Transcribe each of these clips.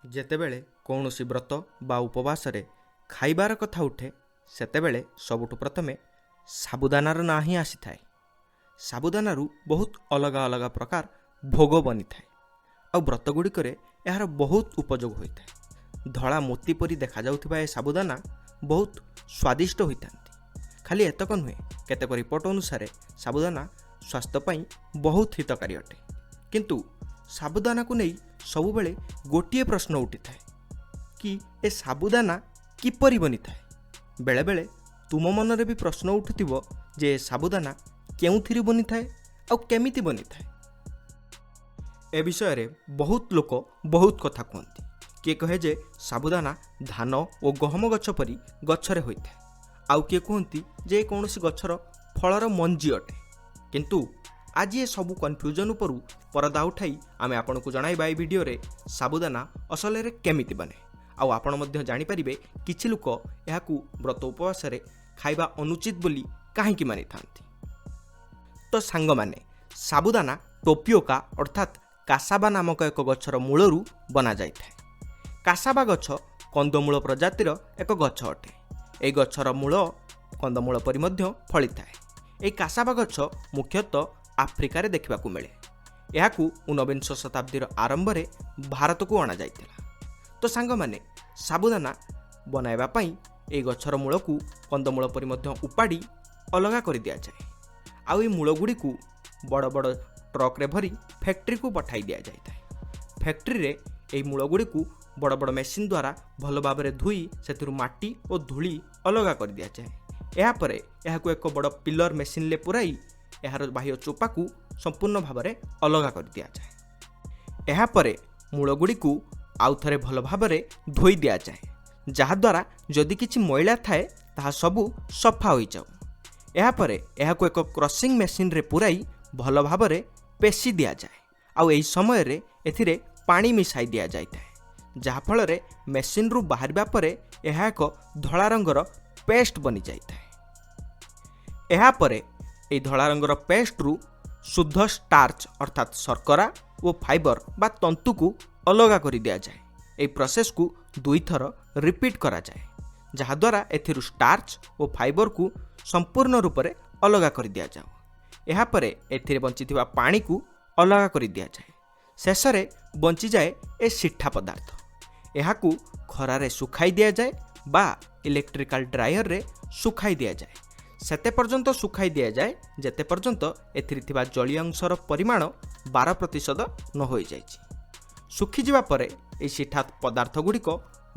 ଯେତେବେଳେ କୌଣସି ବ୍ରତ ବା ଉପବାସରେ ଖାଇବାର କଥା ଉଠେ, ସେତେବେଳେ ସବୁଠୁ ପ୍ରଥମେ ସାବୁଦାନାର ନାଁ ହିଁ ଆସିଥାଏ। ସାବୁଦାନାରୁ ବହୁତ ଅଲଗା ଅଲଗା ପ୍ରକାର ଭୋଗ ବନିଥାଏ ଆଉ ବ୍ରତ ଗୁଡ଼ିକରେ ଏହାର ବହୁତ ଉପଯୋଗ ହୋଇଥାଏ। ଧଳା ମୋତି ପରି ଦେଖାଯାଉଥିବା ଏ ସାବୁଦାନା ବହୁତ ସ୍ୱାଦିଷ୍ଟ ହୋଇଥାନ୍ତି। ଖାଲି ଏତକ ନୁହେଁ, କେତେକ ରିପୋର୍ଟ ଅନୁସାରେ ସାବୁଦାନା ସ୍ୱାସ୍ଥ୍ୟ ପାଇଁ ବହୁତ ହିତକାରୀ ଅଟେ। କିନ୍ତୁ ସାବୁଦାନାକୁ ନେଇ ସବୁବେଳେ ଗୋଟିଏ ପ୍ରଶ୍ନ ଉଠିଥାଏ କି ଏ ସାବୁଦାନା କିପରି ବନିଥାଏ? ବେଳେବେଳେ ତୁମ ମନରେ ବି ପ୍ରଶ୍ନ ଉଠୁଥିବ ଯେ ଏ ସାବୁଦାନା କେଉଁଥିରୁ ବନିଥାଏ ଆଉ କେମିତି ବନିଥାଏ। ଏ ବିଷୟରେ ବହୁତ ଲୋକ ବହୁତ କଥା କୁହନ୍ତି। କିଏ କହେ ଯେ ସାବୁଦାନା ଧାନ ଓ ଗହମ ଗଛ ପରି ଗଛରେ ହୋଇଥାଏ, ଆଉ କିଏ କୁହନ୍ତି ଯେ ଏ କୌଣସି ଗଛର ଫଳର ମଞ୍ଜି ଅଟେ। କିନ୍ତୁ ଆଜି ଏ ସବୁ କନଫ୍ୟୁଜନ୍ ଉପରୁ ପରଦା ଉଠାଇ ଆମେ ଆପଣଙ୍କୁ ଜଣାଇବା ଏହି ଭିଡ଼ିଓରେ ସାବୁଦାନା ଅସଲରେ କେମିତି ବନେ, ଆଉ ଆପଣ ମଧ୍ୟ ଜାଣିପାରିବେ କିଛି ଲୋକ ଏହାକୁ ବ୍ରତ ଉପବାସରେ ଖାଇବା ଅନୁଚିତ ବୋଲି କାହିଁକି ମାନିଥାନ୍ତି। ତ ସାଙ୍ଗମାନେ, ସାବୁଦାନା ଟୋପିଓକା ଅର୍ଥାତ୍ କାସାବା ନାମକ ଏକ ଗଛର ମୂଳରୁ ବନାଯାଇଥାଏ। କାସାବା ଗଛ କନ୍ଦମୂଳ ପ୍ରଜାତିର ଏକ ଗଛ ଅଟେ। ଏହି ଗଛର ମୂଳ କନ୍ଦମୂଳ ପରି ମଧ୍ୟ ଫଳିଥାଏ। ଏହି କାସାବା ଗଛ ମୁଖ୍ୟତଃ ଆଫ୍ରିକାରେ ଦେଖିବାକୁ ମିଳେ। ଏହାକୁ 19ବିଂଶ ଶତାବ୍ଦୀର ଆରମ୍ଭରେ ଭାରତକୁ ଅଣାଯାଇଥିଲା। ତ ସାଙ୍ଗମାନେ, ସାବୁଦାନା ବନାଇବା ପାଇଁ ଏହି ଗଛର ମୂଳକୁ କନ୍ଦମୂଳ ପରି ମଧ୍ୟ ଉପାଡ଼ି ଅଲଗା କରିଦିଆଯାଏ, ଆଉ ଏହି ମୂଳଗୁଡ଼ିକୁ ବଡ଼ ବଡ଼ ଟ୍ରକରେ ଭରି ଫ୍ୟାକ୍ଟ୍ରିକୁ ପଠାଇ ଦିଆଯାଇଥାଏ। ଫ୍ୟାକ୍ଟ୍ରିରେ ଏହି ମୂଳଗୁଡ଼ିକୁ ବଡ଼ ବଡ଼ ମେସିନ୍ ଦ୍ୱାରା ଭଲ ଭାବରେ ଧୋଇ ସେଥିରୁ ମାଟି ଓ ଧୂଳି ଅଲଗା କରିଦିଆଯାଏ। ଏହାପରେ ଏହାକୁ ଏକ ବଡ଼ ପିଲର ମେସିନ୍ରେ ପୂରାଇ ଏହାର ବାହ୍ୟ ଚୋପାକୁ ସମ୍ପୂର୍ଣ୍ଣ ଭାବରେ ଅଲଗା କରିଦିଆଯାଏ। ଏହାପରେ ମୂଳଗୁଡ଼ିକୁ ଆଉଥରେ ଭଲ ଭାବରେ ଧୋଇ ଦିଆଯାଏ, ଯାହାଦ୍ୱାରା ଯଦି କିଛି ମଇଳା ଥାଏ, ତାହା ସବୁ ସଫା ହୋଇଯାଉ। ଏହାପରେ ଏହାକୁ ଏକ କ୍ରସିଂ ମେସିନ୍ରେ ପୂରାଇ ଭଲ ଭାବରେ ପେଶି ଦିଆଯାଏ, ଆଉ ଏହି ସମୟରେ ଏଥିରେ ପାଣି ମିଶାଇ ଦିଆଯାଇଥାଏ, ଯାହାଫଳରେ ମେସିନ୍ରୁ ବାହାରିବା ପରେ ଏହା ଏକ ଧଳା ରଙ୍ଗର ପେଷ୍ଟ ବନିଯାଇଥାଏ। ଏହାପରେ ଏହି ଧଳା ରଙ୍ଗର ପେଷ୍ଟରୁ ଶୁଦ୍ଧ ଷ୍ଟାର୍ଚ ଅର୍ଥାତ୍ ଶର୍କରା ଓ ଫାଇବର ବା ତନ୍ତୁକୁ ଅଲଗା କରି ଦିଆଯାଏ। ଏହି ପ୍ରୋସେସକୁ ଦୁଇଥର ରିପିଟ୍ କରାଯାଏ, ଯାହାଦ୍ୱାରା ଏଥିରୁ ଷ୍ଟାର୍ଚ ଓ ଫାଇବରକୁ ସମ୍ପୂର୍ଣ୍ଣ ରୂପରେ ଅଲଗା କରିଦିଆଯାଉ। ଏହାପରେ ଏଥିରେ ବଞ୍ଚିଥିବା ପାଣିକୁ ଅଲଗା କରି ଦିଆଯାଏ। ଶେଷରେ ବଞ୍ଚିଯାଏ ଏ ସିଠା ପଦାର୍ଥ। ଏହାକୁ ଖରାରେ ଶୁଖାଇ ଦିଆଯାଏ ବା ଇଲେକ୍ଟ୍ରିକାଲ ଡ୍ରାୟରରେ ଶୁଖାଇ ଦିଆଯାଏ। ସେତେ ପର୍ଯ୍ୟନ୍ତ ଶୁଖାଇ ଦିଆଯାଏ, ଯେତେ ପର୍ଯ୍ୟନ୍ତ ଏଥିରେ ଥିବା ଜଳୀୟ ଅଂଶର ପରିମାଣ 12% ନ ହୋଇଯାଇଛି। ଶୁଖିଯିବା ପରେ ଏହି ସିଠା ପଦାର୍ଥ ଗୁଡ଼ିକ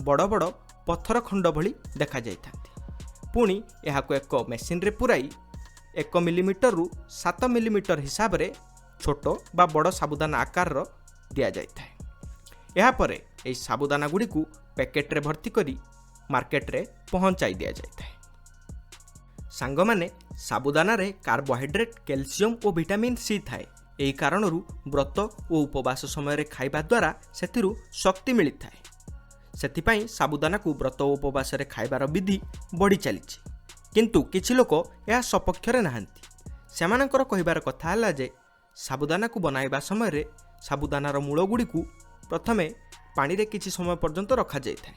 ବଡ଼ ବଡ଼ ପଥର ଖଣ୍ଡ ଭଳି ଦେଖାଯାଇଥାନ୍ତି। ପୁଣି ଏହାକୁ ଏକ ମେସିନରେ ପୂରାଇ 1 ମିଲିମିଟରରୁ 7 ମିଲିମିଟର ହିସାବରେ ଛୋଟ ବା ବଡ଼ ସାବୁଦାନା ଆକାରର ଦିଆଯାଇଥାଏ। ଏହାପରେ ଏହି ସାବୁଦାନା ଗୁଡ଼ିକୁ ପ୍ୟାକେଟରେ ଭର୍ତ୍ତି କରି ମାର୍କେଟରେ ପହଞ୍ଚାଇ ଦିଆଯାଇଥାଏ। ସାଙ୍ଗମାନେ, ସାବୁଦାନାରେ କାର୍ବୋହାଇଡ୍ରେଟ୍, କ୍ୟାଲସିୟମ୍ ଓ ଭିଟାମିନ୍ ସି ଥାଏ। ଏହି କାରଣରୁ ବ୍ରତ ଓ ଉପବାସ ସମୟରେ ଖାଇବା ଦ୍ୱାରା ସେଥିରୁ ଶକ୍ତି ମିଳିଥାଏ। ସେଥିପାଇଁ ସାବୁଦାନାକୁ ବ୍ରତ ଓ ଉପବାସରେ ଖାଇବାର ବିଧି ବଢ଼ି ଚାଲିଛି। କିନ୍ତୁ କିଛି ଲୋକ ଏହା ସପକ୍ଷରେ ନାହାନ୍ତି। ସେମାନଙ୍କର କହିବାର କଥା ହେଲା ଯେ ସାବୁଦାନାକୁ ବନାଇବା ସମୟରେ ସାବୁଦାନାର ମୂଳଗୁଡ଼ିକୁ ପ୍ରଥମେ ପାଣିରେ କିଛି ସମୟ ପର୍ଯ୍ୟନ୍ତ ରଖାଯାଇଥାଏ।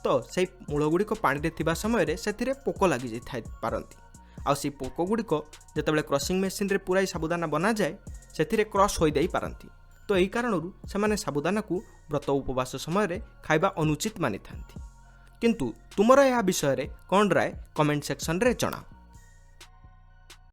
ତ ସେଇ ମୂଳଗୁଡ଼ିକ ପାଣିରେ ଥିବା ସମୟରେ ସେଥିରେ ପୋକ ଲାଗିଯାଇଥାଇ ପାରନ୍ତି, ଆଉ ସେଇ ପୋକ ଗୁଡ଼ିକ ଯେତେବେଳେ କ୍ରସିଂ ମେସିନ୍ରେ ପୂରାଇ ସାବୁଦାନା ବନାଯାଏ, ସେଥିରେ କ୍ରସ୍ ହୋଇଯାଇ ପାରନ୍ତି। ତ ଏହି କାରଣରୁ ସେମାନେ ସାବୁଦାନାକୁ ବ୍ରତ ଉପବାସ ସମୟରେ ଖାଇବା ଅନୁଚିତ ମାନିଥାନ୍ତି। କିନ୍ତୁ ତୁମର ଏହା ବିଷୟରେ କ'ଣ ରାୟ, କମେଣ୍ଟ ସେକ୍ସନରେ ଜଣାଅ।